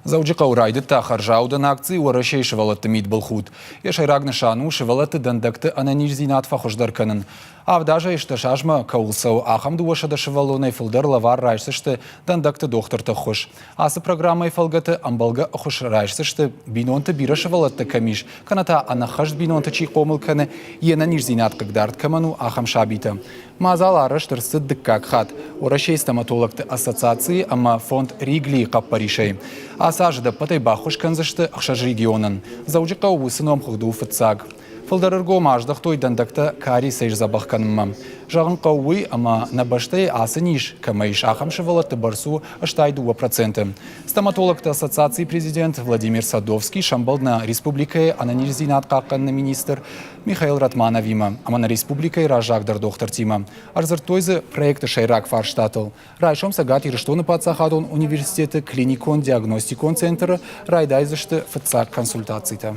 Дзӕуджыхъӕуы райдыдта хӕрзаудӕн акци Уӕрӕсейы сывӕллӕтты мидбылхудт. Йӕ сӕйраг нысан у сывӕллӕтты дӕндӕгты ӕнӕниздзинад фӕхуыздӕр кӕнын. Авд азӕй стӕс азмӕ кӕуыл цӕуы, ахӕм 200 сывӕллонӕй фылдӕр лӕвар райсдзысты дӕндӕгты дохтырты ӕххуыс. Ацы программӕйы фӕлгӕты ӕмбӕлгӕ ӕххуыс райсдзысты, бинонты бирӕ сывӕллӕттӕ кӕм ис, кӕнӕ та ӕнӕххӕст бинонты чи хъомыл кӕны, йе нӕниздзинад хъыгдард кӕмӕн у, ахӕм сабитӕ. Мадзал арӕзт ӕрцыд дыккаг хатт Уӕрӕсейы стоматологты ассоциацийы ӕмӕ фонд Ригли-йы хъӕппӕрисӕй. Ацы азы ӕппӕтӕй баххуыс кӕндзысты ӕхсӕз регионӕн. Дзӕуджыхъӕуы уыцы номхыгъд у фыццаг. Фылдӕр ӕргом аздӕхтой дӕндӕгтӕ кариесӕй сдзӕбӕх кӕнынмӕ. Зӕгъын хъӕуы уый, ӕмӕ нӕ бӕстӕйы ацы низ кӕмӕ ис, ахӕм сывӕллӕтты бӕрц у 62%. Стоматологты ассоциацийы президент Владимир Садовский сӕмбӕлд нӕ республикӕйы ӕнӕниздзинад хъахъхъӕныны министр Михаил Ратмановимӕ ӕмӕ нӕ республикӕйы раззагдӕр дохтыртимӕ. Ӕрдзырдтой дзы проекты сӕйраг фарстатыл. Райсом Цӕгат Ирыстоны паддзахадон университеты клиникон-диагностикон центры райдайдзысты фыццаг консультацитӕ.